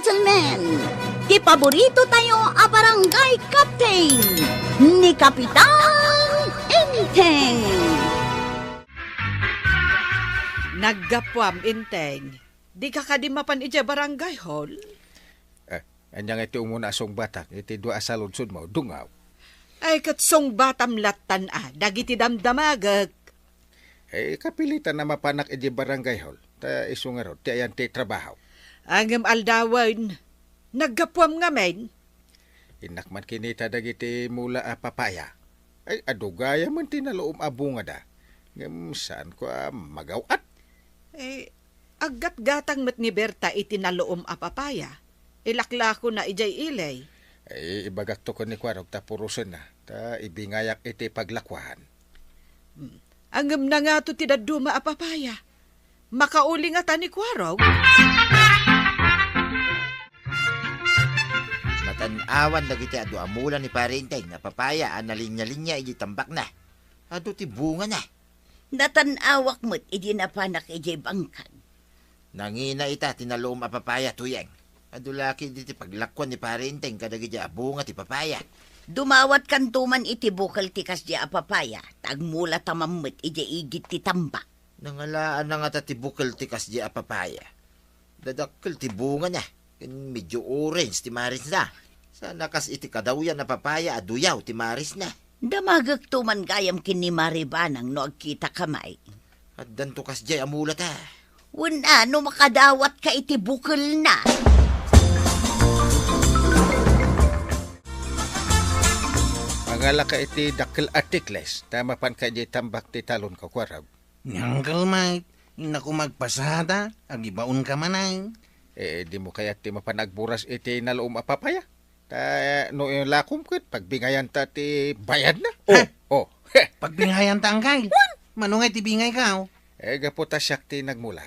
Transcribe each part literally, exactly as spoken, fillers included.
Gentlemen, ti paborito tayo a barangay captain, ni Kapitan Enteng. Naggapuam, Enteng. Dika kadi mapan idiay barangay hall? Eh, ania nga iti umuna a sungbatak iti dua a saludsodmo, Dungaw? Ay, ket sungbatam lattan a dagiti damdamagek. Eh, kapilitan a mapanak idiay barangay hall. Ta isu ngarud, ti ayan ti trabaho. Ngem aldawen, naggapuam ngamin. Innak man kinita dagiti mula a papaya. Ay, adu gayamen ti nalum a bungada. Ngem saanko a magaw-at. Eh, aggatgatang met ni Berta iti nalum a papaya. Ilaklakona idiay ili. Ay, ibagakto ken ni Kuarog ta purosenna, ta ibingayak iti paglakuan. Hmm. Ngem nangato ti dadduma a papaya. Makauli ngata ni Kuarog? Natan-awan dagiti adu a mula ni Pare Enteng a papaya a nalinya-linya idi tambakna. Adu ti bungana. Natan-awak met idi napanak idiay bangkag. Nangina ita ti nalum a papaya, Tuyeng. Adu la ketdi ti paglakuan ni Pare Enteng kadagiti a bunga ti papaya. Dumawatkanto man iti bukel ti kasdi a papaya, ta agmulata man met idiay igid ti tambak. Nangalaanna ngata ti bukel ti kasdi a papaya. Dadakkel ti bungana, ken medio orange ti marisna. Sana kas iti kadawyan a papaya a duyaw ti marisna. Damagekto man gayam ken ni Mare Banang no agkitaka may. Addanto kasdiay a mulata. Wen a, no makadawatka iti bukelna. Mangalaka iti dakkel a tikles, ta mapanka idiay tambak ti talon, Kuarog. Ni Uncle Mike, innak koma agpasada, agibaonka manen. Eh, dimo kayat ti mapan agburas iti nalum a papaya? Ta, no ilakom ket, pagbingayanta ti bayadna. Ha? Oh, oh. Pagbingayanta, Uncle? Wen! Mano nga iti bingayko? Eh, gapu ta siak ti nagmula.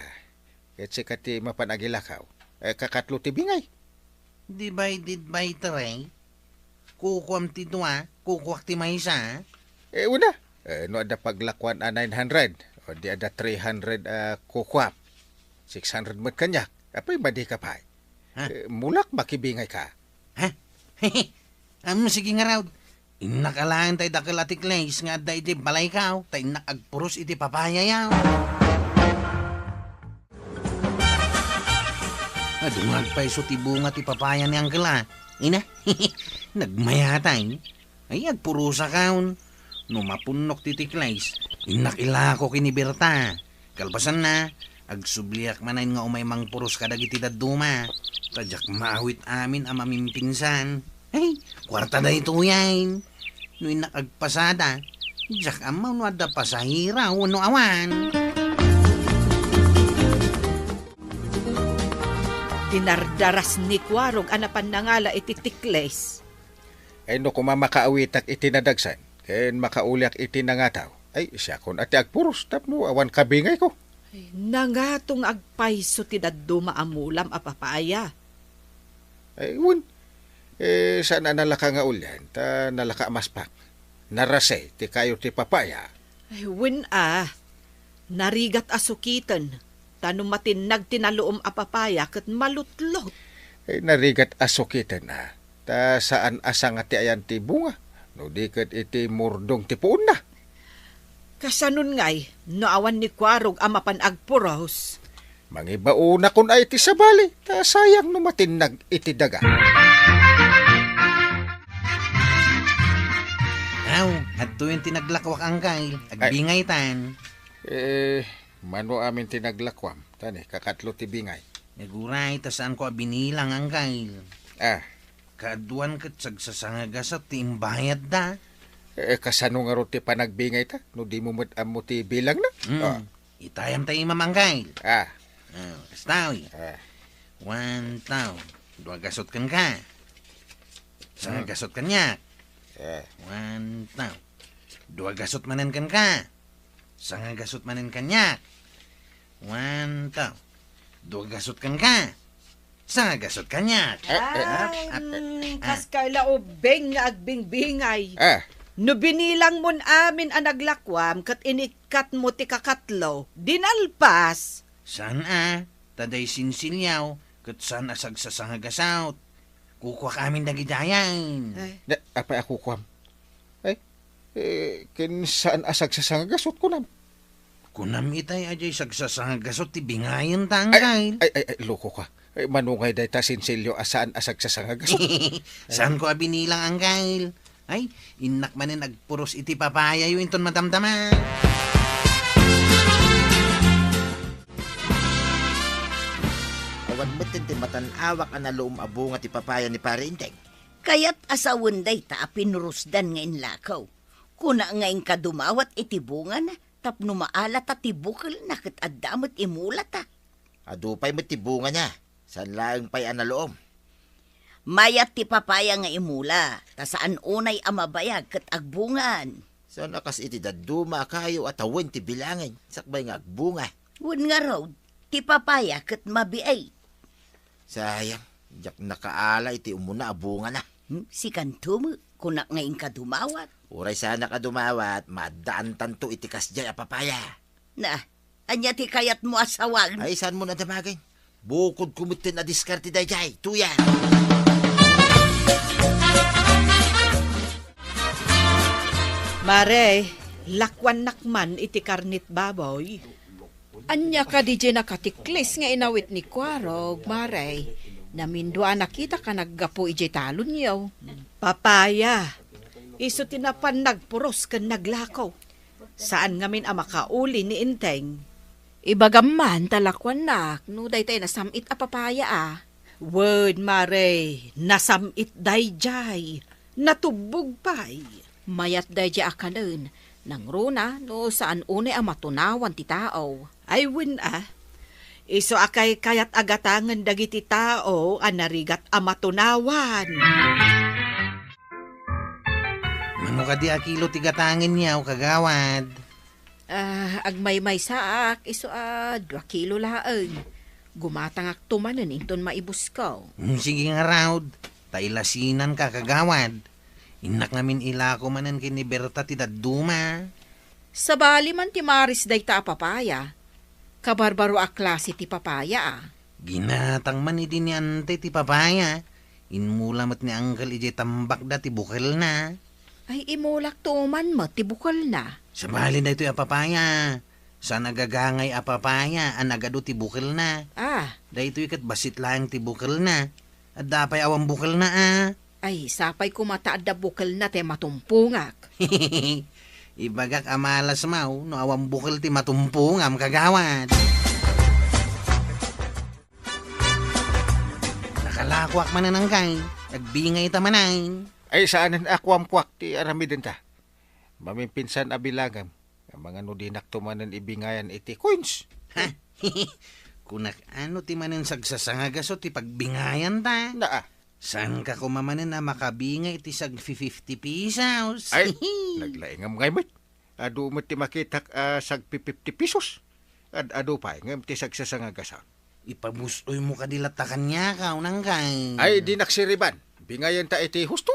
Ket sika ti mapan agilakaw. Eh, kakatlo ti bingay. Divided by three? Kukuam ti dua, kukuak ti maysa. Eh, wen a. Eh, no adda paglakuan a nine hundred, o di adda three hundred a kukuam. Six hundred met kaniak. Apay, madika pay. Ha? Eh, mulak makibingayka. Ha? Am, sige ngarud. Innak alaen tay dakkel a tikles nga adda iti balayko, ta innak agpuros iti papayayo. Adu nga agpayso ti bunga ti papaya ni Uncle a. Ina, nagmayatay. Ay, agpurosakon. No mapunnok ti tikles, innak ilako ken ni Berta. Kalpasanna, agsubliak manen nga umay mangpuros kadagiti dadduma. Ta diak maawit amin a mamimpinsan. Ay, kuarta daytoyen. No innak agpasada, diak ammo no adda pasahero wenno awan. Tinardaras ni Kuarog a napan nangala iti tikles. Ay, no koma makaawitak iti nadagsen, ken makauliak iti nangataw, ay, siakon a ti agpuros tapno awan kabingayko. Ay, nangato nga agpayso ti dadduma a mulam a papaya? Ay, wen. Eh, saan a nalaka nga ulian, ta nalaka a maspak. Narase ti kayo ti papaya. Ay, wen a. Narigat a sukiten, ta no matinnag ti nalum a papaya ket malutlot. Eh, narigat a sukiten a, ta saan a sanga ti ayan ti bunga, no di ket iti murdong ti puonna. Kasanon ngay, no awan ni Kuarog a mapan agpuros? Mangibaonakon a iti sabali, ta sayang no matinnag iti daga. Aw, adtoyen ti naglakwak, Uncle. Ay. Agbingaytan. Eh, mano amin ti naglakwam? Tani, kakatlo ti bingay. Naguray, ta saanko a binilang, Uncle. Ah. Kaaduan ket sagsasangagasat ti imbayadda. Eh, kasano ngarud ti panagbingayta? No dimo met ammo ti bilangna? Hmm. Ah. Itayam ta imam, Uncle. Ah. Ah, kastoy. Ah. One tao. Dua gasut kenka. Sanga gasut kaniak. Ah. One tao. Dua gasut manen kenka. Sanga gasut manen kaniak. One tao. Dua gasut kenka. Sanga gasut kaniak. Eh, eh, Ay, eh, mm, eh, kas kay la ubing nga agbingbingay. Ah. No binilangmon amin a naglakwam ket inikkatmo ti kakatlo, dinalpas. Saan a, ta day sinsilyaw, Ket saan a sagsasangagasut. Kukuak amin dagidiay. Ay. Da, apay a kukuam? Ay, eh, ken saan a sagsasangagasut, kunam? Kunam itay a diay sagsasangagasut ti bingayenta, Angkel. Ay, ay, ay, loko ka. Eh, manungay dayta sinsilyo a saan a sagsasangagasut. Saanko a binilang, Angkel. Ay, innak manen agpuros iti papayayo inton madamdama. Awan met ti matan-awak a naluom a bunga ti papaya ni Pare Enteng. Kayat a sawen dayta a pinurosdan nga inlakaw. Kuna nga inka dumawat iti bungana tapno maala ta ti bukelna ket adda met imulata. Adu pay met ti bungana, saan laeng pay a naluom. Mayat ti papaya nga imula, ta saan unay a mabayag ket agbungaan. Saan a kas iti dadduma a kayo a tawen ti bilangen, sakbay nga agbunga. Wen ngarud, ti papaya ket mabiit. Sayang, diak nakaala iti umuna a bungana. Hmm, sikanto met, kunak nga inka dumawat. Uray saanak a dumawat, maaddaantanto iti kasdiay a papaya. Na, ania ti kayatmo a sawen? Ay, saanmo a damagen? Bukodko metten a diskarte daydiay, tuya. Mare, lakuannak man iti karnit baboy. Ania kadi diay nakatiklis nga inawit ni Kuarog, Mare? Namindua a nakitak a naggapu idiay talonyo. Papaya. Isu ti napan nagpuros ken naglako. Saan ngamin a makauli ni Enteng. Ibagam man ta lakuannak no daytay nasam-it a papaya a. Wen, Mare, nasam-it daydiay. Natubbog pay. Mayat daydiay a kanen, nangruna no saan unay a matunawan ti tao. Ay, wen a. Isu a kaykayat a gatangen dagiti tao a narigat a matunawan. Mano kadi a kilo ti gatangenyo, kagawad? Ah, agmaymaysaak, isu a dua kilo laeng. Gumatangakto manen inton maibusko. Hmm, sige ngarud, ta ilasinanka, kagawad. Innak ngamin ilako manen ken ni Berta ti dadduma. Sabali man ti maris dayta a papaya. Kabarbaro a klase ti papaya a. Ginatang man idi ni Ante ti papaya. Inmula met ni Angkel idiay tambakda ti bukelna. Ay, imulakto man met ti bukelna. Sabali daytoy a papaya. Saan a gagangay a papaya a nagadu ti bukelna. Ah. Daytoy ket bassit laeng ti bukelna. Adda pay awan bukelna a. Ay, sapay koma ta adda bukelna ti matumpongak. Ibagak a malas maw no awan bukel ti matumpongam, kagawad. Nakalakoak manen, Angkay. Agbingayta manen. Ay, saanen a kuamkuak ti aramidenta. Maminpinsan a bilangem, nga mangano dinakto manen ibingayan iti coins. Ha? Kunak, ano ti manen sagsasangagaso ti pagbingayanta? Naa. Saanka koma manen a makabingay iti sagfi-fifty pesos? Ay, naglaingam ngay met. Adu met ti makitak a sagpi-fifty pesos. Ad-adu pay ngem ti sagsasangagaso. Ipabus-oymo kadi latta kaniak, Angkay. Ay, dinak siriban. Bingayenta iti husto.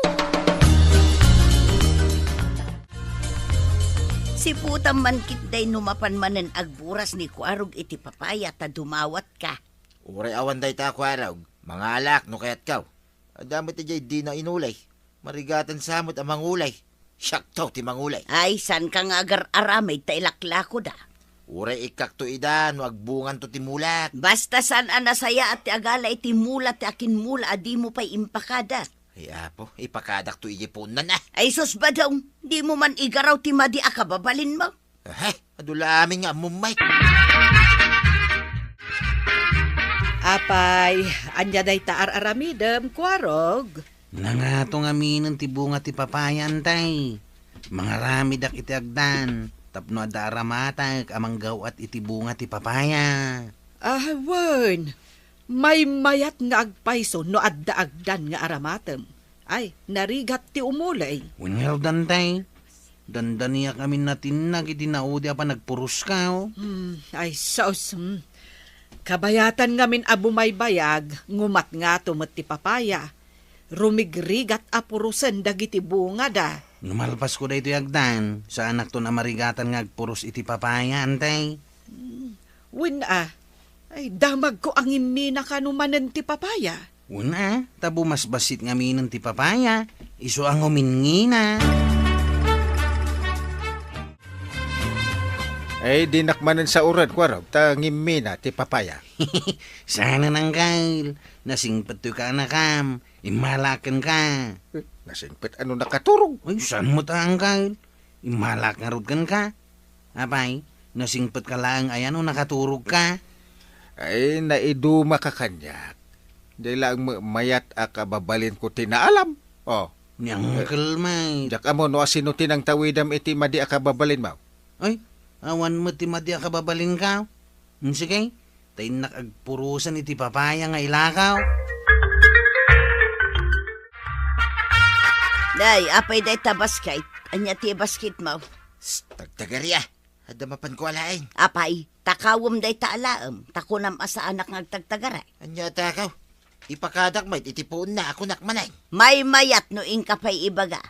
Siputam man ketdi no mapan manen agburas ni Kuarog iti papaya ta dumawatka. Uray awan dayta, Kuarog, mangalak no kayatko. Adda met idiay dina inuli. Marigatan sa met a manguli. Siakto ti manguli. Ay, saanka nga agar-aramid ta ilaklakoda. Uray ikkakto ida no agbunganto ti mulak. Basta saan a nasayaat ti agala iti mula ti akinmula a dimo pay impakadak. Ay, Apo, ipakadakto idiay puonnan a. Ay, sus, Badong, dimo man igaraw ti madi a kababalinmo. Ahe, adu la amin nga ammom, Mike. Apay, ania dayta ar-aramidem, Kuarog? Nangato ngaminen ti bunga ti papaya, Antay. Mangaramidak iti agdan, tapno adda aramatek a manggaw-at iti bunga ti papaya. Ah, wen. Maymayat nga agpayso no adda agdan nga aramatem. Ay, narigat ti umuli. Wen ngarud, Antay, dandaniak amin natinnag iti naudi a panagpuroska, o. Hmm, ay, sus, hmm. Kabayatan ngamin a bumaybayag, ngumat ngato met ti papaya. Rumigrigat a purosen dagiti bungada. No malpasko daytoy agdan, saanakton a marigatan nga agpuros iti papaya, Antay. Hmm, wen a. Ay, damagko a ngimminaka no manen ti papaya. Wen a, ta bumasbassit ngaminen ti papaya, isu a nguminngina. Ay, dinak manen sauran, Kuarog, ta ngimmina ti papaya. Saan, Angkel, nasingpettoy kaanakam, immalaken ka. Eh, nasingpet ano nakaturog? Ay, saan met a, Angkel? Immalak ngarud kenka. Apay, nasingpetka laeng aya no nakaturogka? Ay, naidumaka kaniak. Diay laeng met mayat a kababalinko ti naalam. Oh. Ni Angkel met. Diak ammo no asino ti nangtawidam iti madi a kababalinmo. Ay, awan met ti madi a kababalinko. Hmm, sige, ta innak agpurosen iti papaya nga ilakaw. Day, apay dayta basket? Ania ti basketmo? Psst, tagtagari a. Adda mapanko a laeng. Apay, takawem dayta a laem, ta kunam a saanak nga agtagtagari. Ania a takaw? Ipakadak met iti puonna a kunak manen. Maymayat no inka pay ibaga.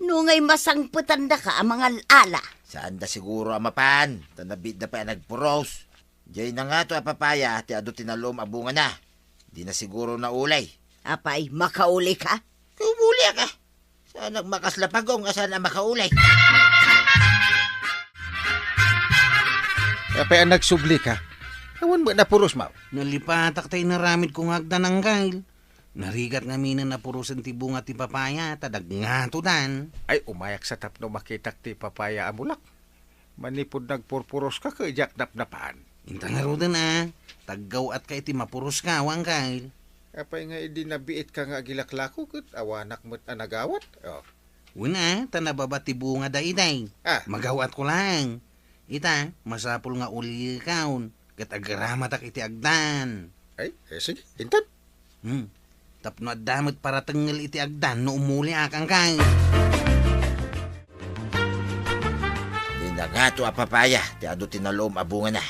No ngay masangpetandaka a mangal-ala. Saanda siguro a mapan, ta nabiitda pay a nagpuros. Diay nangato a papaya ti adu ti nalum a bungana. Dina siguro naulay. Apay, makauli ka? Kaumuliak a. Saan a makasla pagong a saan a makaulay. Apay a nagsublika? Awan met napurosmo. Nalipatak ta inaramidko nga agdan, Angkel. Narigat ngaminen a purosen ti bunga ti papaya, ta dagngatodan. Ay, umayak sa tapno makitak ti papaya a mulak. Manipud nagpurpuroska ket diak napnapan. Inta ngaruden a, taggaw-atka iti mapuroska, Angkel. Apay nga idi nabiitka nga agilaklako ket awanak met a nagawat? Oh. Wen a, ta nababa ti bunga daydiay. Ah. Magaw-atko laeng. Ita, masapul nga ulikaon, ket agramatak iti agdan. Ay, eh, sige, intan. Hmm. Tapno adda met paratengngel iti agdan no umuliak, Angkel. Dina ngato a papaya ti adu ti nalum a bungana.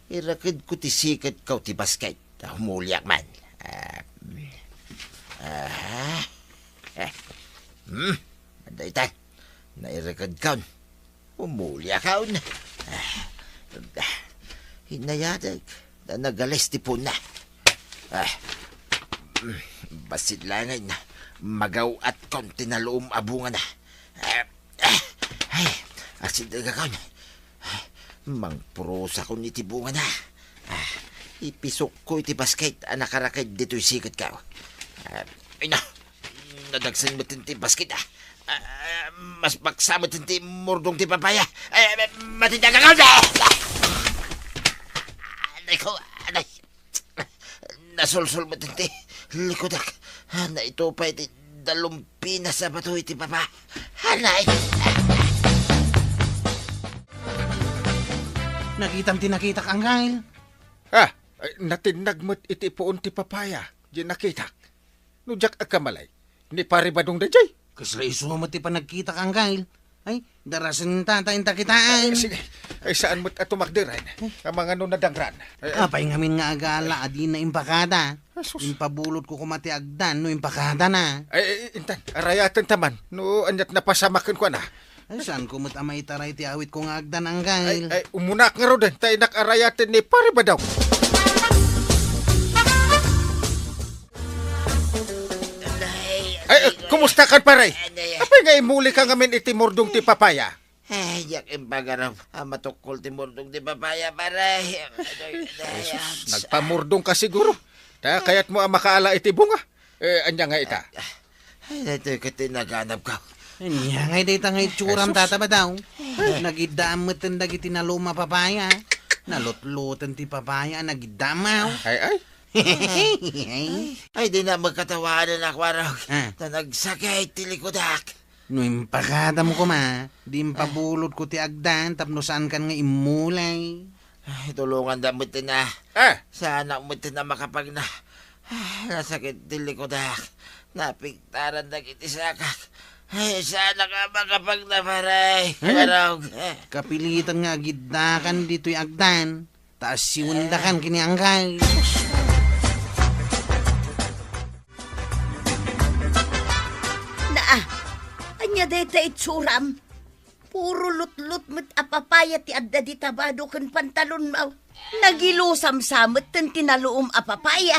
Irakedko ti siketko ti basket ta umuliak man. Ah, ah, eh, hmm, adda ita. Nairekedkon. Umuliakon. Ah, ah, inayadek. Ta nagalis ti puonna. Ah, mm, bassit laeng a magaw-atkon ti nalum a bungana. Ah, ah, ay, asidegakon. Mangpurosakon iti bungana. Ah, ipisokko iti basket a nakaraked ditoy siketko. Ah, ay na, nadagsen met ti basket, ah. Ah, mas paksa met ti murdong ti papaya. Ay, ay, matindagakon. Aray ko, aray. Nasulsol met ti likudak. Naitupay ti dalumpinas a bato iti baba. Anay! Nakitam ti nakitak, Angkel. Ah, ay, natinnag met iti puon ti papaya. Di nakitak. No diak agkamali, ni Pare Badong daydiay. Kasla isu met ti panagkitak, Angkel. Ay, darasen ta, ta inta kitaen. Ay, sige. Ay, saan met a tumakder, ay. Amangano nadangran. Ay, ay. Apay ngamin nga agala a dina impakada. Ay, sus. Impabulotko koma ti agdan no impakadana. Ay, ay, intan, arayaten ta man. No, aniat napasamak kenkuana. Ay, saanko met a maitaray ti awitko nga agdan, Angkel. Ay, ay, umunak ngaruden, ta innak arayaten ni Pare Badong. Ay, ay, kumusta kan, pare? Anay. Apay nga imuli ka ngamin iti murdong ti papaya? Ay, diak impagarup a matukkol ti murdong ti papaya, pare. Anay, anay. Jesus, nagpamurdong ka siguro. Ta kayat mo a makaala iti bunga. Eh, ania nga ita? Ay, daytoy ket ti naganapko. Ania ngay dayta nga itsuram, Tata Badong? Nagiddaam metten dagiti nalum a papaya. Nalutloten ti papaya, nagiddaam, aw. Ay, ay. Ay, ay, dina met katawanan a Kuarog. Ah. Ta nagsakit ti likudak. No impakadam koma, di impabulotko ti agdan tapno saankan nga immulay. Ay, tulonganda metten a. Ah. Saanak metten a makapagna. Ay, nasakit ti likudak. Napigtaran dagiti sakak. Ay, saanak a makapagna, pare. Hmm? Kuarog. Kapilitan nga agiddakan ditoy agdan. Ta asiwendakan ken ni Angkel. Naa, ania dayta itsuram? Puro lutlot met a papaya ti adda dita bado ken pantalonmo. Nagilusam sa metten ti naluom a papaya.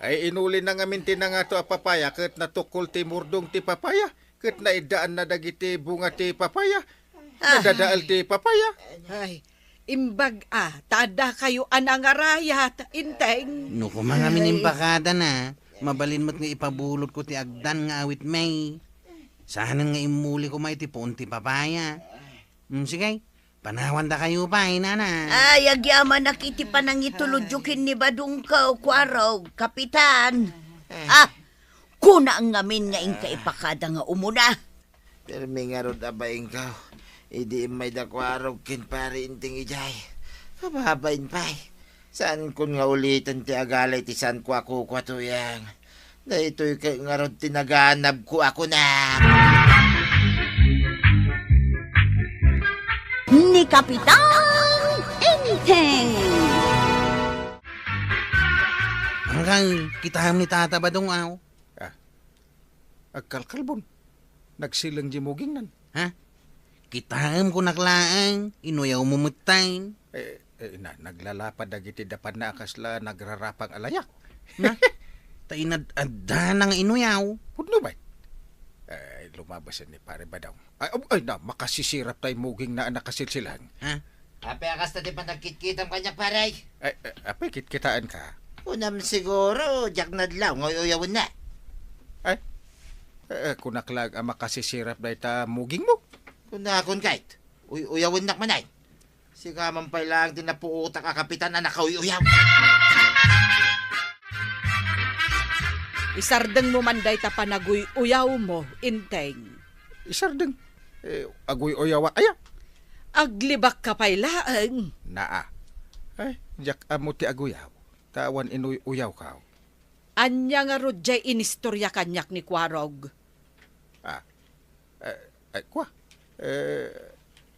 Ay, inuli na ngamin ti nangato a papaya ket natukkol ti murdong ti papaya, ket naiddaanna dagiti bunga ti papaya. Ah. Nadadael ti papaya. Ay, imbag a, ta addakayo a nangarayat, Enteng. No koma ngamin Ay. Imbakada na, mabalin met nga ipabulotko ti agdan nga awit May. Saanen nga immuli koma iti puon ti papaya. Mm, sige, panawandakayo pay, nana. Ay, agyamanak iti panangitulodyo ken ni Badongko, Kuarog, Kapitan. Ah, kuna ngamin nga inka ipakada nga umuna. Permi ngarud a bainko, idi immayda Kuarog ken Pari Enteng idiay. Kababain pay. Saankon nga uliten ti agalay ti saanko a kukua, Tuyang. Daytoy ket ngarud ti naganabko a kunak. Ni Kapitan Enteng. Angkal, kitaem ni Tata Badong, aw. Ah, agkalkalbon. Nagsileng di mugingnan. Ha? Kitaem kunak laeng, inuyawmo metten. Eh, eh, na, naglalapad dagiti dapanna a kasla nagrarapang a layak. Na? Ta inad-addana nga inuyaw. Pudno bay. Eh, lumabasen ni Pare Badong. Ay, um, ay, na, makasisirap tay mugingna a nakasilsilang. Ha? Apay a kasta ti panagkitkitam kaniak, pare? Ay, eh, apay kitkitaenka? Kunam siguro, diak nadlaw nga uyawenna. Ay, eh, eh, kunak laeng a makasisirap dayta mugingmo. Kunakon ket, uy-uyawennak manen. Sika man pay laeng ti napuotak a kapitan a nakauy-uyaw. Isardengmo man dayta panaguy-uyawmo, Enteng. Isardeng? Eh, aguy-uyawak aya? Aglibakka pay laeng. Naa. Ay, diak ammo ti aguyaw. Ta awan inuy-uyawko. Ania ngarud diay inistoria kaniak ni Kuarog? Ah, eh, ay, kua. Eh,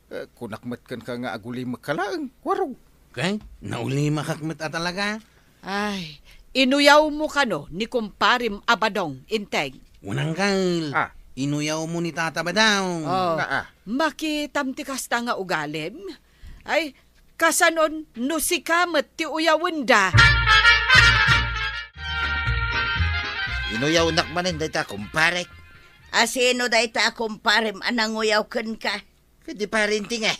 eh, kunak met kenka nga agulimekka laeng, Kuarog. Ket naulimakak met a talaga. Ay, inuyawmo kano ni kumparem a Badong, Enteng? Unangkel, Ah. inuyawmo ni Tata Badong. Oh, Naa. makitam ti kasta nga ugalim? Ay, kasanon no sika met ti uyawenda? Inuyawnak manen dayta, kumparek. A sino dayta a kumparem a nanguyaw kenka? Ket di Pare Enteng, eh.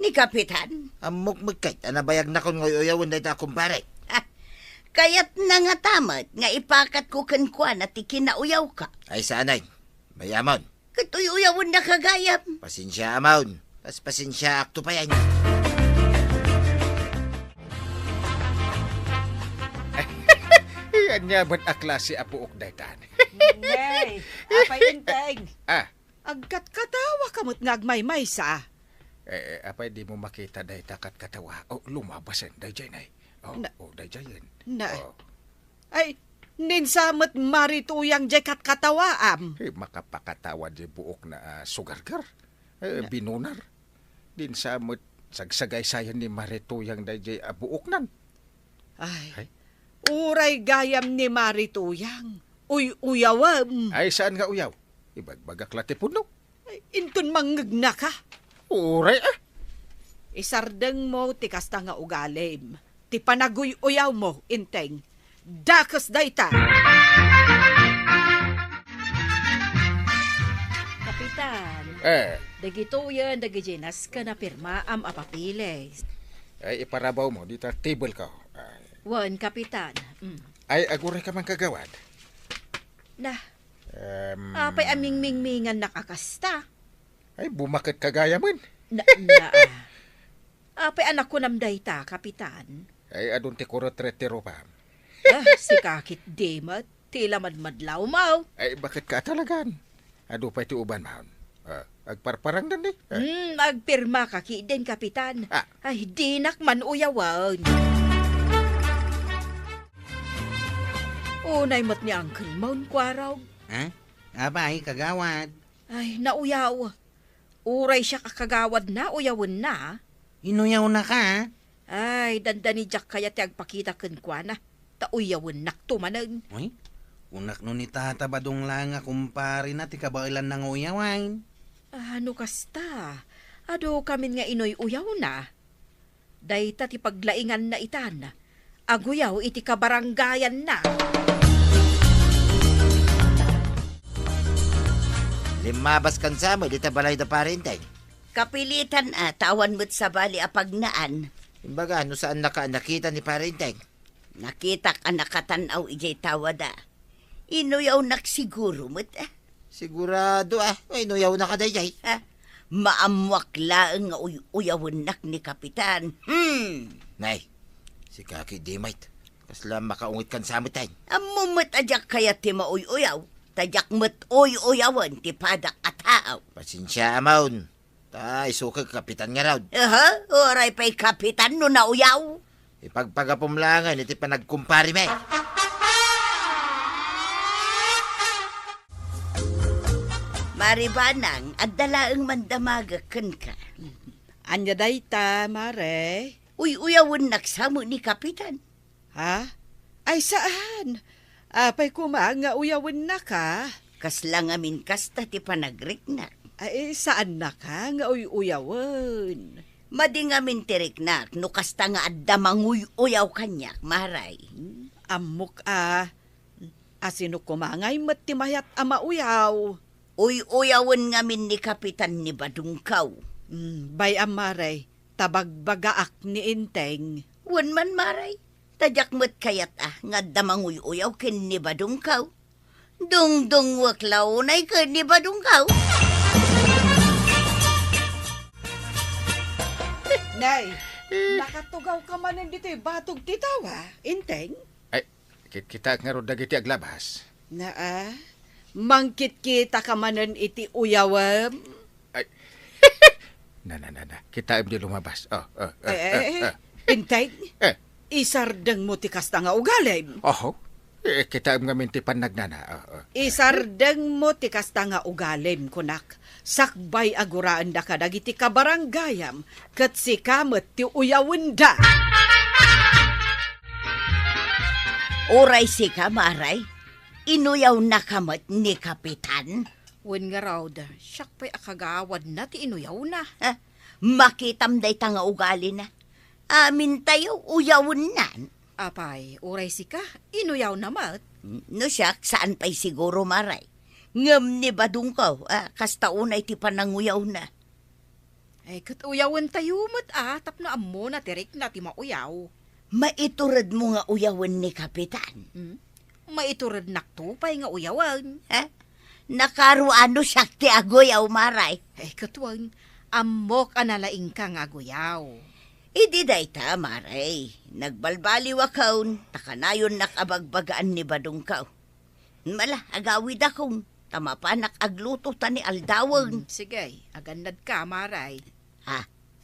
Ni Kapitan? Ammok met ket a nabayagnakon nga uyawen dayta a kumparek. Ha, kayatna ngata met nga ipakatko kenkuana ti kinauyawka. Ay, saanen. Mayamon. Ket uy-uyawennaka gayam. Pasensiaamon. Kas pasensiaakto payen. Ania met a klase a puok daytan? Nay, Apay Enteng. Ah. Agkatkatawaka met nga agmaymaysa. Eh, eh, apay dimo makita dayta katkatawa? Oh, lumabasen, daydiay, nay. Oh, Na- oh, daydiayen. Na- Oh. Ay, ninsa met marituyang diay katkatawaam. Eh, makapakatawa diay buokna a sugargar. Eh, Na- binunar. Ninsa met sagsagaysayan ni marituyang daydiay a buoknan. Ay, Ay? uray gayam ni marituyang. Uy-uyawem. Ay, saan nga uyaw? Ibagbagak la ti pudno. Ay, inton mangngegnaka. Uray, ah. Isardengmo ti kasta nga ugalim. Ti panaguy-uyawmo, Enteng. Dakes dayta. Kapitan, Eh. dagitoyen dagiti nasken a pirmaam a papeles. Ay, iparabawmo dita table ko. Ay. Wen, Kapitan. Mm. Ay, agurayka man, kagawad. Na, Em. Apay a mingmingmingannak a kasta? Ay, bumaket ka gayamen. Na, na, ah. Apay a nakunam dayta, Kapitan? Ay, adun ti kurot retirupam. Ah, sika ketdi met, ti la madmadlawmo. Ay, baket ka talagan? Adu pay ti ubanmon. Ah, agparparangdan ni. Ah. Hmm, agpirmaka ketdin, Kapitan. Ah. Ay, dinak man uyawen. Unay met ni Uncle Mon, Kuarog. Ha? Apay, kagawad? Ay, nauyaw. Uray siak a kagawadna, uyawenna. Inuyawnaka? Ay, dandani diak kayat ti agpakita kenkuana. Ta uyawennakto manen. Uy, kunak no ni Tata Badong laeng a kumparena ti kabaelanna nga uyawen. Ah, no kasta, Adu kamin nga inuy-uyawna. Dayta ti paglainganna itan. Aguyaw iti kabarangayanna. Limmabas kan Samuel ita balay da Pare Enteng. Kapilitan a, ta awan met sabali a pagnaan. Imbaga, no saannaka a nakita ni Pare Enteng? Nakitak a nakatan-aw idiay tawada. Inuyawnak siguro met, ah. Sigurado, ah. Ay, inuyawnaka daydiay. Ah, maammoak laeng nga uy-uyawennak ni Kapitan. Hmm. Nay, sika ketdi met. Kasla makaungit kan Samuel. Ammo met a diak kayat ti mauy-uyaw, ta diak met uy-uyawen ti padak a tao. Pasensia, amon. Ta, isu ka Kapitan ngarud. Aha, uray pay Kapitan no nauyaw. Ipagpagapum laengen iti panagkumparemi. Mare Banang, adda laeng mandamagek kenka. Ania dayta, Mare? Uy-uyawennak sa met ni Kapitan. Ha? Ay, saan. Apay koma nga uyawennaka? Kasla ngamin kasta ti panagriknak. Ay, saannaka nga uy-uyawen. Madi ngamin ti riknak no kasta nga adda manguy-uyaw kaniak, Mare. Hmm, ammok a. A sino koma ngay met ti mayat a mauyaw? Uy-uyawen ngamin ni Kapitan ni Badongkaw. Hmm, bay-am, Mare, ta bagbagaak ni Enteng. Wen man, Mare, ta diak met kayat a nga adda manguy-uyaw ken ni Badongkaw. Dungdungwek la unay ken ni Badongkaw. Nay, nakatugawka manen ditoy batog ti tawa, Enteng? Ay, kitkitaek ngarud dagiti aglabas. Naa, mangkitkitaka manen iti uyawem? Ay. Na, na, na, na. Kitaem di lumabas. Oh, oh, oh, Eh, oh, eh, oh. Enteng? Eh. Isardengmo ti kasta nga ugalim. Oho. Eh, kitaem ngamin ti pannagnana. Oh, oh. Isardengmo ti kasta nga ugalim, kunak. Sakbay a guraendaka dagiti kabarangayam, ket sika met ti uyawenda. Uray sika, Mare, inuyawnaka met ni Kapitan? Wen ngarud, siak pay a kagawadna ti inuyawna. Eh, makitam dayta nga ugalina. Amintayo, uyawennan. Apay, uray sika, inuyawna met. No siak, saan pay siguro, Mare. Ngem ni Badongkaw, ah, kasta unay ti pananguyawna. Ay, ket uyawentayo met a, tapno ammona ti rikna ti mauyaw. Maituredmo nga uyawen ni Kapitan? Hmm? Maiturednakto pay nga uyawen. Ha? Nakaruano siak ti aguyaw, Mare? Ay, ket wen, ammok a nalaingka nga aguyaw. Idi dayta, Mare, nagbalbaliwakon, ta kanayonnak a bagbagaan ni Badongkaw. Mala, agawidakon, ta mapanak agluto ta ni aldawen. Hmm, sige, agannadka, Mare. Ha?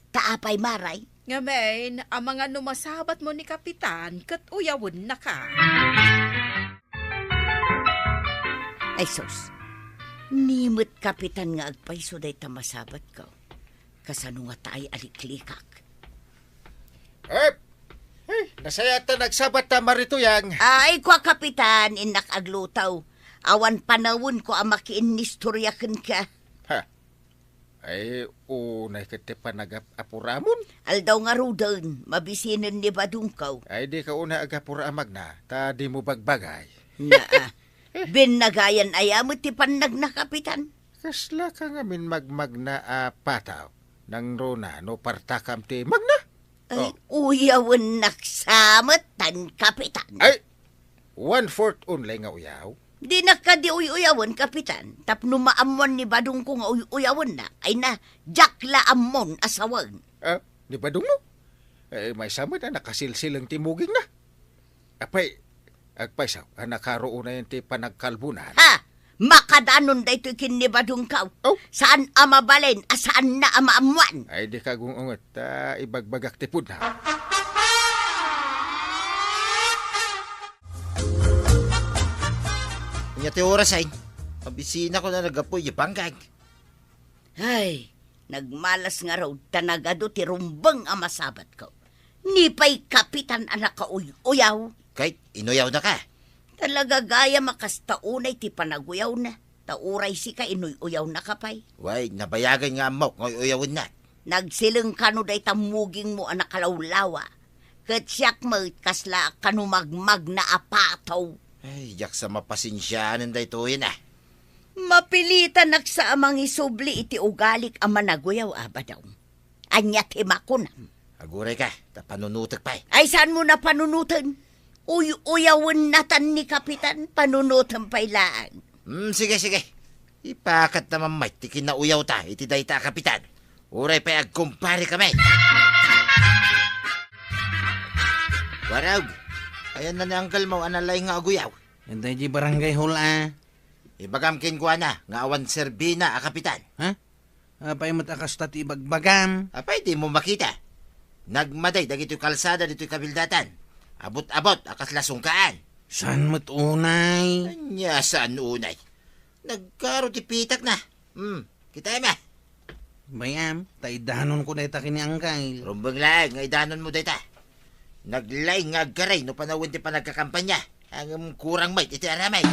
Ta apay, Mare? Ngamin, amangan no masabatmo ni Kapitan ket uyawennaka. Ay, sus. Ni met Kapitan nga agpayso dayta masabatko. Kasano ngata ay aliklikak? Eh, eh, nasayaat ta nagsabat ta, Mare Tuyang. Ay, kua, Kapitan, innak agluto. Awan panawenko a makiinnistorya kenka. Ha? Ay, unay ket ti panagap-apuramon. Aldaw ngaruden, mabisinen ni Badongkaw. Ay, dika unay agapura a magna, ta dimo bagbagay. Naa. Binnagayan aya met ti pannagna, Kapitan? Kaslaka ngamin magmagna a pataw? Nangruna no partakam ti magna? Ay, oh. Uyawennak sa met tan, Kapitan. Ay, one-fourth only nga uyaw? Dinak kadi uy-uyawen, Kapitan, tapno maammoan ni Badongko nga uy-uyawennak. Ay na, diak la ammon a sawen. Ah, ni Badongmo? Eh, maysa met a nakasilsileng ti mugingna. Apay, agpayso a nakaruonayen ti panagkalbona. Ha! Makadanon daytoy ken ni Badongkaw. Oh. Saan a mabalin a saanna a maammoan. Ay, dika agung-unget, ta ibagbagak ti pudno. Ania ti oras ay? Mabisinak a naggapu idiay bangkag. Ay, nagmalas ngarud ta nagadu ti rumbeng a masabatko. Ni pay Kapitan a nakauy-uyaw. Ket inuyawnaka? Talaga gayam a kasta unay ti panaguyawna. Ta uray sika, inuy-uyawnaka pay. Way, nabayagen nga ammok nga uy-uyawennak. Nagsileng kano dayta mugingmo a nakalawlawa, ket siak met kasla kano magmagna a pato. Ay, diak sa mapasensiaan daytoyen a. Mapilitanak sa a mangisubli iti ugalik a managuyaw, Abadaw. Ania ti makunam? Aguray ka, ta panunotek pay. Ay, saan mo na panunoten? Uy-uyawen natan ni Kapitan, panunoten pay laeng. Hmm, sige, sige. Ipakat naman met ti kinauyawta iti dayta a kapitan. Uray pay agkumpare kami. Warag, ayan na ni Uncle mo, a nalaing nga aguyaw. Anta iti barangay hall, a? Ibagam kenkuana nga awan serbina a kapitan. Ha? Apay met a kasta ti ibagbagam? Apay, dimo makita? Nagmaday dagitoy kalsada ditoy kabildatan. Abut-abut a kasla sungkaan. Saan met unay? Ania saan unay? Nagkaro ti pitak na. Hmm, kitaem a. Bay-am, ta idanonko dayta ken ni Uncle. Rumbeng laeng nga idanonmo dayta. Naglaing nga agkaray no panawen ti panagkakampanya. Ngem kurang met iti aramid.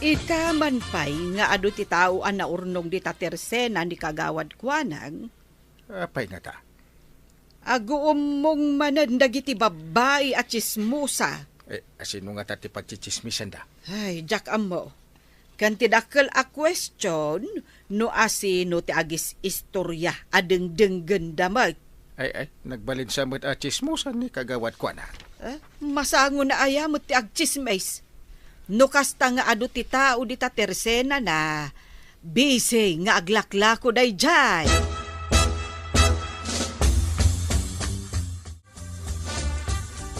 Ita man pay nga adu ti tao a naurnong dita tersena ni Kagawad Kuanang. Apay ngata? Aguummong manen dagiti babbai a tsismosa. Eh, asino ngata ti pagtsitsismisanda? Ay, diak ammo. Ken ti dakkel a question, no asino ti agis-istorya a dengdenggenda met. Ay, ay, nagbalin sa met a tsismosan ni Kagawad Kuana. Eh, masango na aya met ti agtsismis? No kasta nga adu ti tao dita tersena na, bisi nga aglaklako daydiay.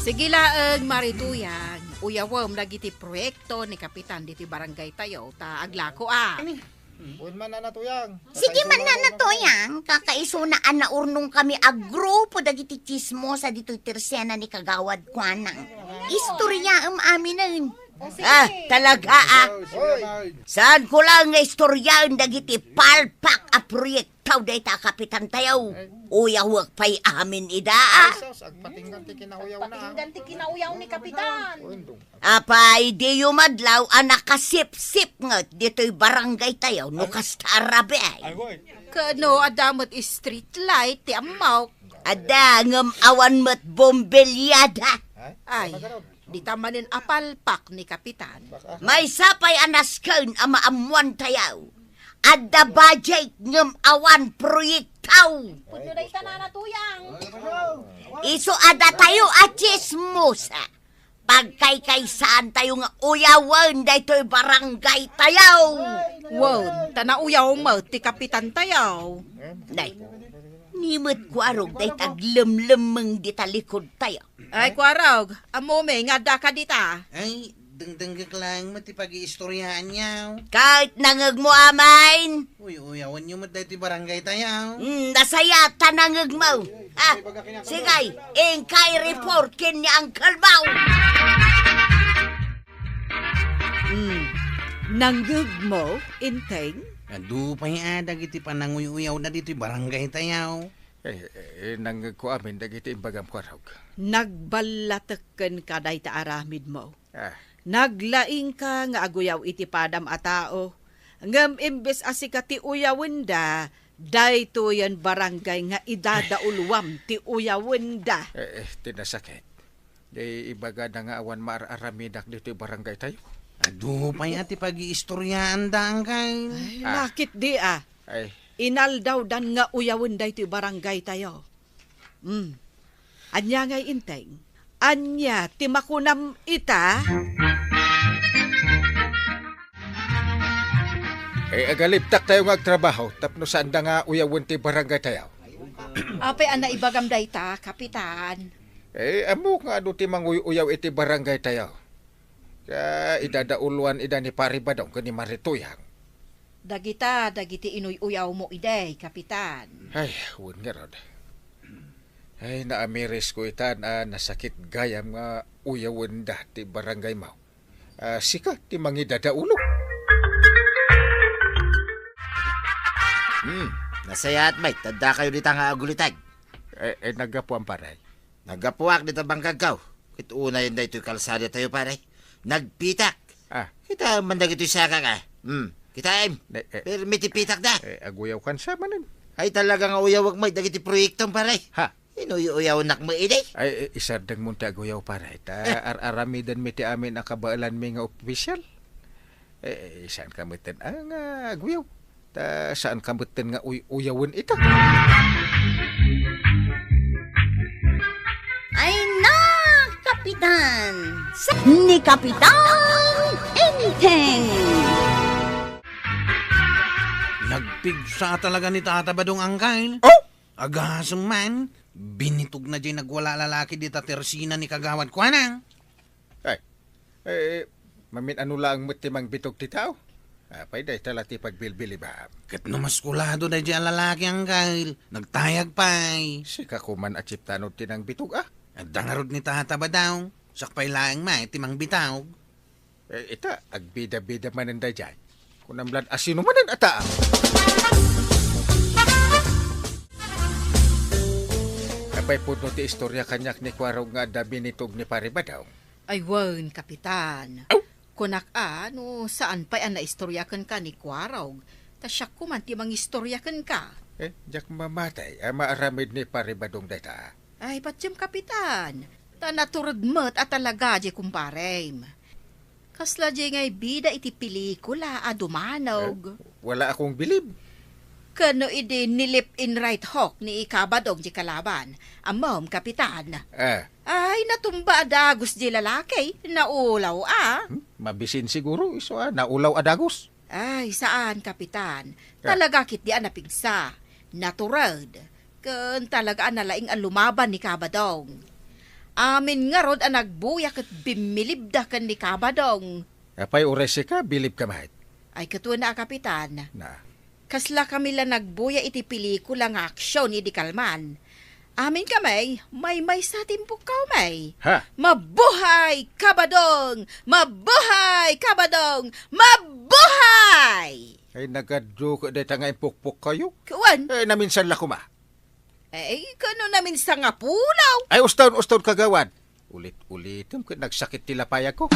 Sige laeng, Mari Tuyang, uyawem dagiti proyekto ni Kapitan ditoy barangay tayo, ta aglako a. Wen man, Nana Tuyang. Sige man, Nana Tuyang, kakaisuna a naurnong kami a grupo dagiti tsismosa ditoy tersena ni Kagawad Kuanang. Istoryaem aminen. Ah, talaga, ah. Oy. Saan ko lang nga istoryaen dagiti palpak a proyekto dayta a kapitan tayo. Uyawek pay amin ida, ah. Ay, sus, agpatinggan ti kinauyaw na, ah. Agpatinggan ti kinauyaw ni Kapitan. Apay, diyo madlaw a nakasipsip nget ditoy barangay tayo, no kasta a rabii. Ay, boy. Kano, adda met street light ti ammok. Adda, ngem awan met bombelyada. Ay, dita manen a palpak ni Kapitan. Maysa pay a nasken a maammuan tayo. Adda budget ngem awan proyekto. Pudno dayta, Nana Tuyang. Isu a datayo a tsismosa. Pagkaykaysaan tayo nga uyawen daytoy barangay tayo. Wen, ta nauyaw met ti kapitan tayo. Nay, ni met kuarog dayta aglemlemmeng dita likud tayo. Ay, kuarog, ammom nga adda ka dita. Ay, dengdenggek laeng met ti pagiistoryaanyo. Ket nangegmo amin. Uy, uyawenyo met daytoy barangay tayo. Hmm, nasaya ta nangegmo. Ah, sige, inkay report ken ni Uncle Mau. Hmm, nangegmo, Enteng? Adu pay a dagiti pananguy-uyawda ditoy barangay tayo. Eh, eh, nangegko amin dagiti imbagam, kuarog. Nagballatek kenka dayta aramidmo. Ah. Naglaingka nga aguyaw iti padam a tao, ngem imbes a sika ti uyawenda, daytoyen barangay nga idadauluam ti uyawenda. Eh, eh, ti nasakit. Di ibagada nga awan maar-aramidak ditoy barangay tayo. Adu pay a ti pagiistoryaanda, Uncle. Ay, ah, lakit di, ah. Ay. Inaldawdan nga uyawen daytoy barangay tayo. Hmm. Ania ngay, Enteng? Ania ti makunam ita? Eh, agalibtak tayo nga agtrabaho tapno saanda nga uyawen ti barangay tayo. Apay a naibagam dayta, Kapitan? Eh, ammok nga adu ti manguy-uyaw iti barangay tayo. Ka idadauluan ida ni Pari Badong ken ni Mari Tuyang. Dagita dagiti inuy-uyawmo idi, Kapitan. Ay, wen ngarud. Ay, naamirisko itan a nasakit gayam nga uyawenda ti barangaymo. Ah, sika ti mangidadaulo. Hmm, nasayaat met, ta addakayo dita nga aguliteg. Eh, eh, naggapuam, pare. Naggapuak dita bangkagko. Ket unayen daytoy kalsada tayo, pare. Nagpitak. Ah. Kitaem man dagitoy sakak, ah. Hmm, kitaem. Ne, eh, Pirmi ti pitak da. Eh, aguyaw kan sa manen. Ay, talaga nga uyawek met dagiti proyektom, pare. Ha? Inuy-uyawnak met idi. Ay, eh, isardeng mo ti aguyaw, pare. Ta ar-aramiden mi ti amin a kabaelan mi nga opisyal. Eh, eh, saan ka metten, ah, nga aguyaw? Ta saan ka metten nga uy-uyawen ita? Ay na, Kapitan! Sa- ni Kapitan Enteng! Nagpigsa talaga ni Tata Badong, Angkel. Oh! Agasem man, binitog na jay nagwala a lalaki dita tersina ni Kagawad Kuanang. Ay, eh, mamin-ano laeng met ti mangbitog ti tao? Apay, dayta la ti pagbilbilibam. Ket no maskulado dayjay a lalaki, Angkel, nagtayag pay. Sika koman a chiptanod ti nangbitog, ah? Adda ngarud ni Tata Badong, sakpay laeng met ti mangbitog. Eh, ita, agbida-bida manen dayjay. Kunam lan a sino manen a tao. Apay pudno ti istorya kaniak ni Kuarog nga adda binitog ni Pari Badong? Ay wen, Kapitan. Aw! Kunak a, no saan pay a naistorya kenka ni Kuarog, ta siak koman ti mangistorya kenka. Eh, diak mamati a maaramid ni Pari Badong dayta. Ay, patiem, Kapitan. Ta natured met a talaga jay kumparem. Kasla jay nga ibida iti pelikula a dumanog. Eh, wala akong bilib. Ken no idi ni left and right hook ni Kabadong jay kalaban. Ammom, Kapitan. Ah. Ay, natumba a dagus jay lalaki. Naulaw a. Hmm? Mabisin siguro, isu a naulaw a dagus. Ay, saan, Kapitan. Ah. Talaga ketdi a napigsa. Natured. Ken talaga a nalaing a lumaban ni Kabadong. Amin ngarud a nagbuya ket bimmilibda ken ni Kabadong. Apay, uray sika, bilib ka met? Ay, ket wen a, Kapitan. Na. Kasla kami la nagbuya iti pelikula nga aksyon idi kalman. Amin kami, maymaysa ti impukkaw mi. Ha? Mabuhay, Kabadong! Mabuhay, Kabadong! Mabuhay! Ay, nagadu ket dayta nga impukpukkayo? Wen. Eh, naminsan la koma. Eh, kano naminsan nga pulaw? Ay, uston, uston, kagawad. Ulit-ulitem ket nagsakit ti lapayagko.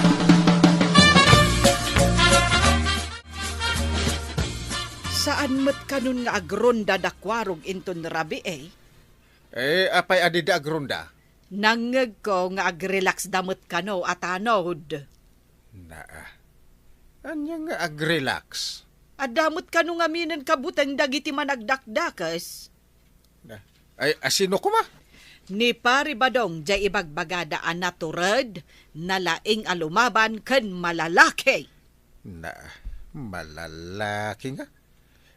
Saan met kanon nga agronda da Kuarog inton rabii, eh? Eh, apay a dida agronda? Nangngegko nga agrelax da met kano a tanod. Naa. Ania nga agrelax? Adda met kano ngaminen kabuteng dagiti managdakdakes? Na, ay, a sino koma? Ni Pari Badong jay ibagbagada a natured, nalaing a lumaban ken malalaki. Na, malalaki nga.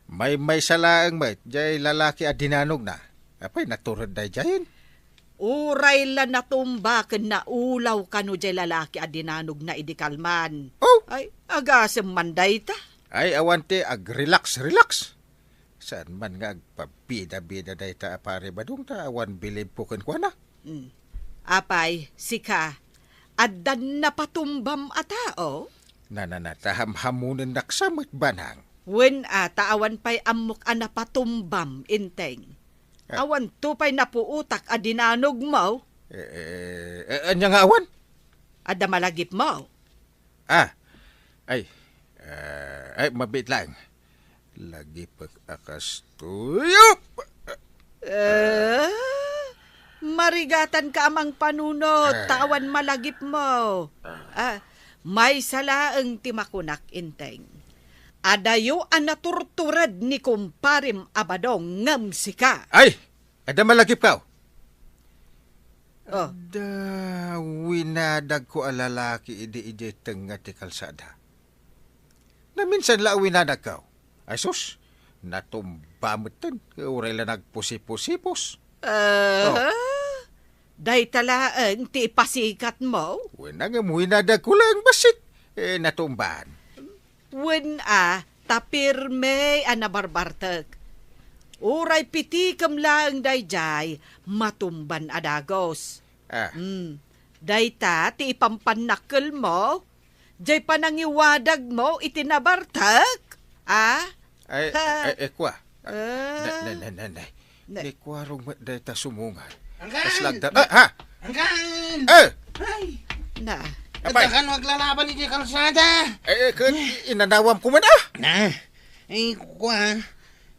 Maymaysa laeng met jay lalaki a dinanogna. Apay, natured daydiayen? Uray la natumba ken naulaw kano jay lalaki a dinanogna idi kalman. Oh! Ay, agasem man dayta. Ay, awan ti agrelax-relax. Saan man nga agpabida-bida dayta a Pari Badong ta awan bilibko kenkuana. Hmm. Apay, sika, addan napatumbam a tao? Nananata, hamhamonennak sa met, Banang. Wen a, ta awan pay ammok a napatumbam, Enteng. Ah. Awanto pay napuotak a dinanogmo. Eh, eh, eh, ania nga awan? Adda malagipmo? Ah, ay, ah, ay, mabiit laeng. Lagipek a kastoy. Eh, marigatanka a mangpanunot, ta awan malagipmo. Ah, maysa laeng ti makunak, Enteng. Adayo a naturtured ni kumparem a Badong ngem sika. Ay! Adda malagipko? Oh. Adda winadagko a lalaki idi idiay tengnga ti kalsada. Naminsan la a winadagko. Ay sus, natumba metten, uray la nagpusipusipos. Ah, oh. Dayta laeng ti ipasikatmo? Wen a, ngem winadagko laeng bassit, eh, natumbaan. Wen a, ta pirme a nabarbartek. Uray pitikem laeng daydiay, matumban a dagus. Ah. Hmm. Dayta ti ipampannakkelmo? Jay panangiwadagmo iti nabartek? Ah? Ay, ha. Ay, ay, kua. Ah. Ne, ne, ne, ne, ne. Ne. Ni Kuarog met dayta sumungan. Angkan! Kaslagda-, ah, ha! Angkan! Eh! Ay! Na. Apay. Adda kano aglalaban iti kalsada. Eh, eh, ket inanawam koma, ah. Na, eh, kua,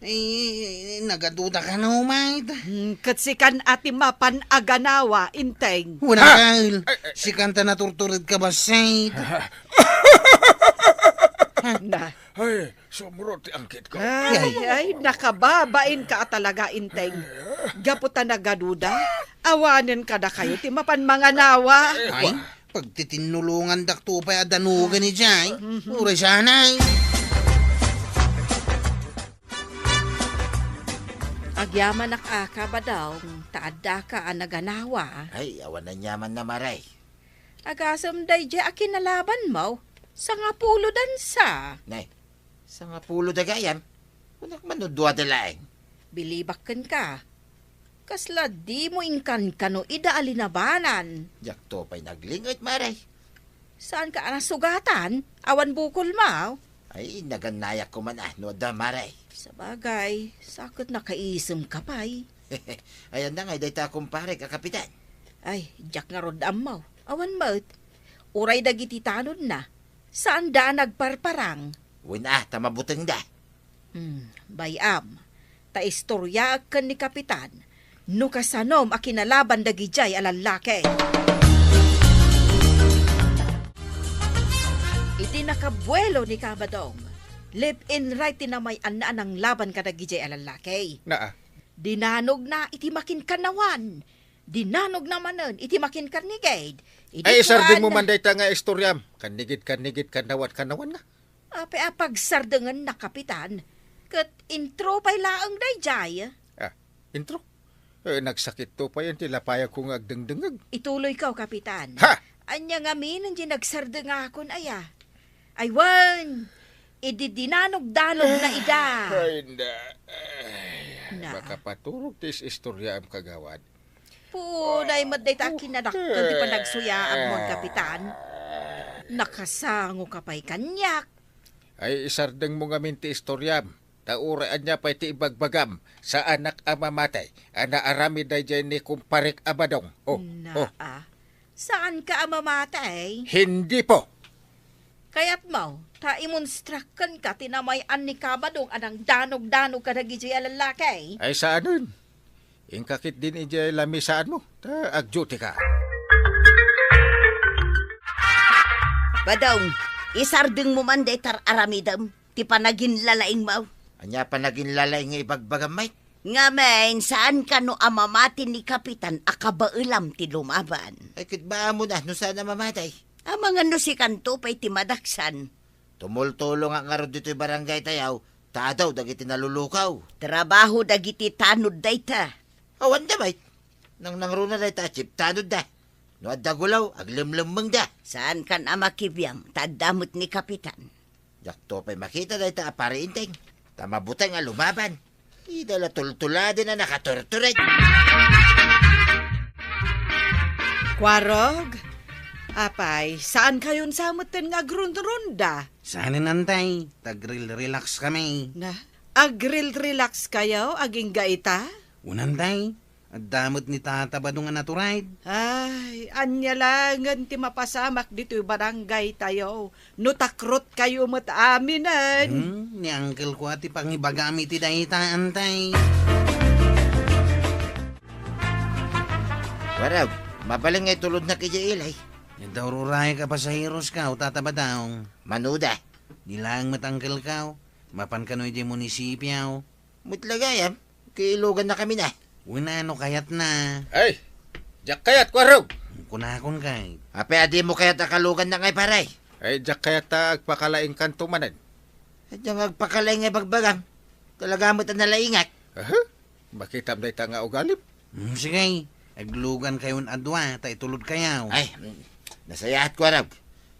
eh, nagaduda kano, mait. Hmm, ket sikan a ti mapan a ganawa, Inteng. Wala. Ha? Kal, eh, eh. Sikan ta naturtured ka, bassit. Na. Ay, sumurot ti anggitko. Ay, ay, nakababain ka a talaga, Inteng. Gapu ta nagaduda, awanen kadakayo ti mapan manganawa. Ay, pagtitinnulongandakto pay a danugan idiay. Mhm. Uray sanay. Agyamanak a kabadong, ta addaka a naganawa. Ay, awan aniamanna, Mare. Agasem daydiay a kinalabanmo, sangapulo dansa. Nay, sangapulo da gayam? Kunak man no dua da laeng. Bilibak kenka. Kasla dimo inkankano ida a linabanan. Diakto pay nagling-et, Mare. Saanka a nasugatan? Awan bukolmo? Ay, nagannayak koma no adda, Mare. Sabagay, sa ket nakaisemka pay. Ay, ania ngay dayta a kumparek a kapitan? Ay, diak ngarud ammo. Awan met. Uray dagiti tanodna, saanda a nagparparang. Wen a, ta mabutengda. Hmm, bay-am, ta istoriaek ken ni Kapitan no kasanom a kinalaban dagidiay a lallaki. Iti nakabuelo ni Kabadong, left and right ti namay-anna a nanglaban kadagidiay a lallaki. Naa. Dinanogna iti makinkanawan. Dinanogna manen iti makinkarnigid. Idi Ay, isardengmo kuan- man dayta nga istoriam. Kannigid, kannigid, kannawan, kannawan nga. Apay a pagsardengenna, Kapitan? Ket intro pay laeng daydiay. Ah, intro? Eh, nagsakitto pay ti lapayagko nga agdengdengngeg. Ituloyko, Kapitan. Ha! Ania ngamin ti nagsardengakon aya? Ay wen, idi dinanogdanogna ida. Ay, na. Ay, Na. Makapaturog ti is-istoriaam, kagawad. Punay met dayta a kinadakkel ti panagsuyaam, Mon Kapitan. Nakasangoka pay kaniak. Ay, isardengmo ngamin ti istoriam. Ta uray ania pay ti ibagbagam, saanak a mamatay a naaramid daydiay ni kumparek a Badong. Oh, Naa. oh. Saanka a mamatay? Hindi po. Kayatmo, ta imonstrak kenka ti namay-an ni Kabadong a nangdanogdanog kadagidiay a lallaki? Ay, saanen. Inka ketdin idiay lamisaanmo, ta agduty ka. Badong, isardengmo man dayta ar-aramidem, ti panaginlalaingmo. Ania panaginlalaing nga ibagbagam, Mike? Ngamin, saan kano a mamati ni Kapitan a kabaelam ti lumaban? Ay, ket baamon a no saan a mamatay. Amangan no sikanto pay ti madaksan. Tumultulongak ngarud ditoy barangay tayo, ta adaw dagiti nalulukaw. Trabaho dagiti tanod dayta. Awan da, mate. Nangnangruna dayta a chief tanod da. No adda gulaw, aglemlemmeng da. Saan kan a makibiang, ta adda met ni Kapitan. Diakto pay makita dayta a pari Inteng. Ta mabuteng a lumaban. Ida la tultuladen a nakaturtured. Kuarog, apay, saan kayon sa metten nga agrunrunda? Saanen, Antay, ta agril-relax kami. Na, agril-relax kayo, agingga ita? Wen, Antay, adda met ni Tata Badong a naturayed. Ay, ania langen ti mapasamak ditoy barangay tayo, no takrot kayo met aminen. Hmm, ni uncle ko a ti pangibagam iti dayta, Antay. Warag, mabalin nga itulodnak idiay ilay. Adda ururayek a pasaheros ka, o Tata Badong. Mano da? Di laeng met uncle ka, mapan kano idiay munisipio. Met la gayam, kiiluganna kami na. Wen a no kayatna. Ay, diak kayat, Kuarog. Kunakon kay. Apay a dimo kayat a kalugannak ngay, pare? Ay, diak kayat ta agpakalaingkanto manen. Adda nga agpakalaing nga ibagbagam. Talaga met a nalaingak. Aha, makitam dayta nga ugalim. Hmm, sige, aglugan kayon a dua, ta itulod kayo. Ay, mm, nasayaat, Kuarog.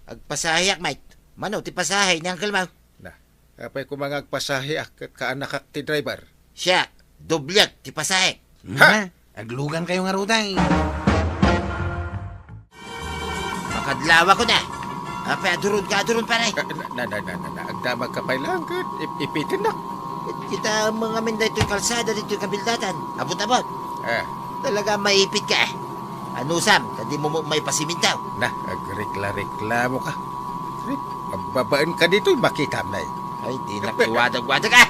Agpasaheak, mate. Mano ti pasahe ni uncle mo? Na, apay koma nga agpasaheak ket kaanakak ti driver? Siak, dobliak ti pasahe. Ha? Ha? Aglugan kayo ngarud ay. Makadlawak ko na. Apay a duron ka, duron, pare? Ah, na, na, na, na, na, agdamag ka pay lang ket ip-, ipitennak. Ket kita mo ngamin daytoy kalsada ditoy kabildatan. Abot-abot. Ah. Talaga maipit ka, eh. Anusam, ta dimo met maipasimintaw? Na, agrekla-reklamoka. Rip, agbabaenka ditoy, makitam na eh. Ay, dinak iwadag-wadag, ah!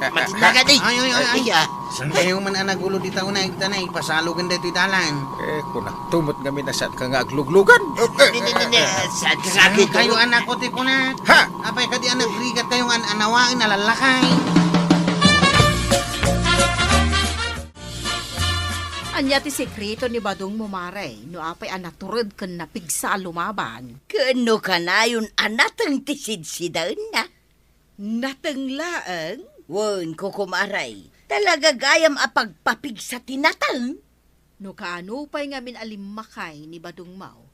Matindagan, eh! Ay, ay, ay, ay. Ay, ah. Saan kayo man a nagulo dita, unay, ta na, ipasalogan daytoy dalan? Eh, kunakto met ngamin a saanka nga agluglugan. Ne, ne, ne, ne, saanka nga Saan agluglugan? Kayo, anak ko, ti kunak? Ha? Apay kadi a nagrigat kayo nga an-, anawaen a lallakay? Ania ti sekreto ni badongmo, Mare, no apay a natured ken napigsa a lumaban? Ken no kanayon a nateng ti sidsidaenna? Nateng laeng? Wen, kukumare, talaga gayam a pagpapigsa ti nateng. No kaano pay ngamin a limmakay ni badongmo,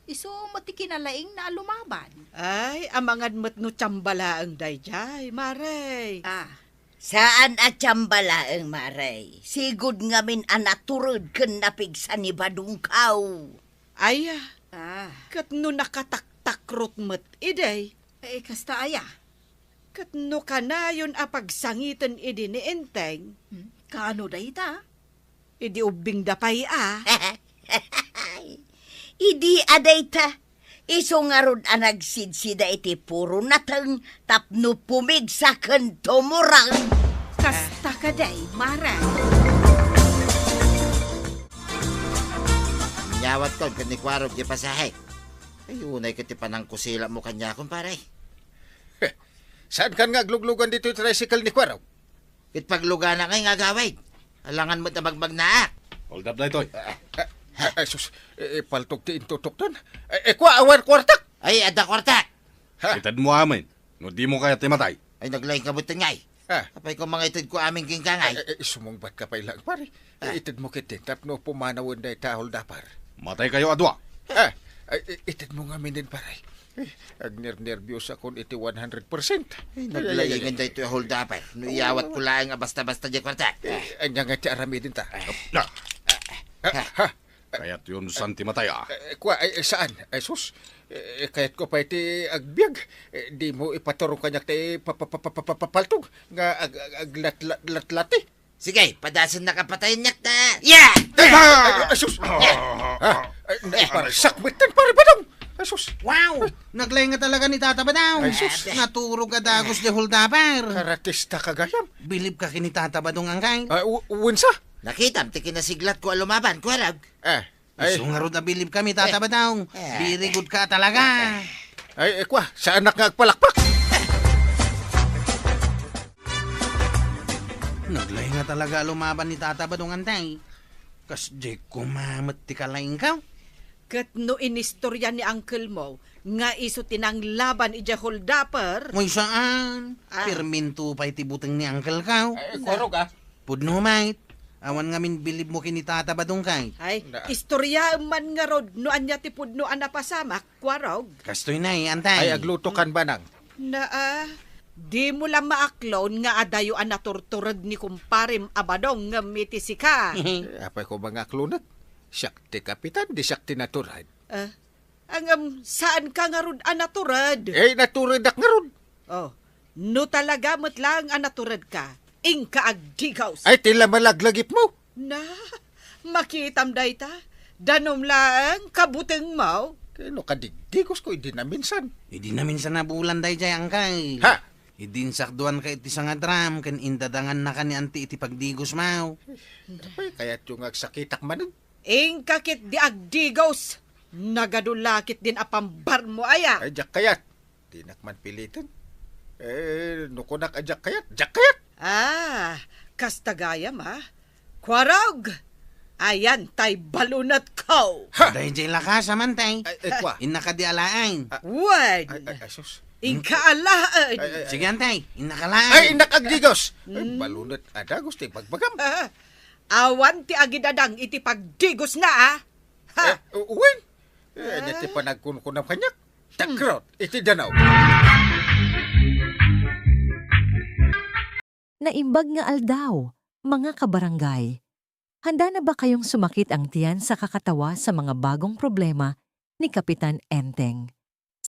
isu met ti kinalaingna a lumaban. Ay, amangan met no tiamba laeng daydiay, Mare. Ah. Saan a tiamba laeng, Mare. Sigud ngamin a natured ken napigsa ni badongko. Ay, ah. Ah. Ket no nakataktakrot met idi? Eh, kasta aya? Ket no kanayon a pagsangiten idi ni Enteng? Hmm? Kaano dayta? Idi ubbingda pay a. Idi a dayta, isu ngarud a nagsidsida iti puro nateng tapno pumigsa ken tumurang. Kasta kadi, Mare. Inyawat kon ken ni Kuarog ti pasahe. Ay, unay ket ti panangkusilamo kaniak, kumpare. Saankan nga agluglugan ditoy tricycle ni Kuarog? Ket pagluganak nga agawid. Alangan met a magmagnaak. Hold up daytoy. Ah, ah, ah, sus, eh, eh, paltog ti intutokdan. Eh, eh, kua, awan kuartak. Ay, adda kuartak. Ha? Itedmo amin. No dimo kayat ti matay. Ay, naglaing ka met ngay. Ah. Apay ko mangitedko amin kenka ngay. Eh, eh, sumungbatka pay laeng, pare. Ah. Eh, itedmo ketdin tapno pumanawen dayta a holdaper. Matay kayo a dua. Ah, ay, eh, itedmo ngamin din, pare. Eh, agnernerbiosakon iti one hundred percent. Ay, naglaingan daytoy a holdaper. No iyawatko laeng a basta-basta diay kuarta. Eh, ania nga ti aramidenta? Ah. Ah, ha? Kayatyon saan ti matay, ah? Eh, kua, ay, eh, saan? Ay, sus. Eh, kayatko pay ti agbiag. Eh, dimo ipaturong kaniak ti pa-, pa-, paltog nga ag-, ag-, aglatla-, latlati. Sige, padasennaka patayen, yak na. Yeah! Ay, ay, ay, ay, sus! Ah, ay, naiparsak met ten, pare Badong! Ay, sus! Wow! Naglaing nga talaga ni Tata Badong. Ay, sus! Naturog a dagus diay holdaper. Karatista ka gayam. Bilibka ken ni Tata Badong, angkay? Ah, w-, wensa? Nakitam ti kinasiglatko a lumaban, Kuarog. Ah, Ay. Isu ngarud a bilibkami, Tata Badong. Eh. Very good ka talaga. Ay, eh, kua, saanak nga agpalakpak. Naglaing nga talaga a lumaban ni Tata Badong, antay. Kasdiay koma met ti kalaingko. Ket no inistorya ni uncle mo nga isu ti nanglaban idiay holdaper? Moy saan. Ah. Pirminto pay ti buteng ni uncle ko. Ay, Kuarog, ah. Pudno met. Awan ngamin bilibmo ken ni Tata Badong kay. Ay, istoryaem man ngarud no ania ti pudno a napasamak, Kuarog. Kastoy na, eh, antay. Ay, agluto kan banang. Naa, dimo la maaklon nga adayo a naturtured ni kumparem a Badong ngem iti sika. Eh, apay ko mangaklonek? Siak ti kapitan, di siak ti natured. Ah, ngem, saanka ngarud a natured? Eh, naturedak ngarud. Oh, no talaga met laeng a naturedka, inka agdigos. Ay, ti la malaglagipmo. Na, makitam dayta. Danum laeng kabutengmo. Ket no kadigdigos ko, idi naminsan. Idi naminsan a bulan daydiay, angkay. Ha? Idi insakduanka iti sangadram ken indadangannaka ni anti iti pagdigosmo. Apay, kayatyo nga agsakitak manen? Inka ketdi agdigos. Nagadu la ketdin a pambarmo aya. Ay, diak kayat. Dinak man piliten. Eh, no kunak a diak kayat, diak kayat! Ah, kasta gayam, ah. Kuarog! Ayan tay balunetko! Ha! Daydiay lakas a mantay. Ay, ay, kua. Innaka di alaen. Ah. Wen! Ay, ay, ay, sus. Inka alaen! Ay, ay, ay. Sige, antay. Innaka laen. Ay, innak agdigos! Ay, mm, balunet a dagus ti bagbagam. Ah, awan ti agidadang iti pagdigosna, ah. Ha? Eh, wen? Eh, ania ti panagkunkunam kaniak? Takrot iti danaw. Naimbag nga aldaw, mga kabarangay. Handa na ba kayong sumakit ang tiyan sa kakatawa sa mga bagong problema ni Kapitan Enteng?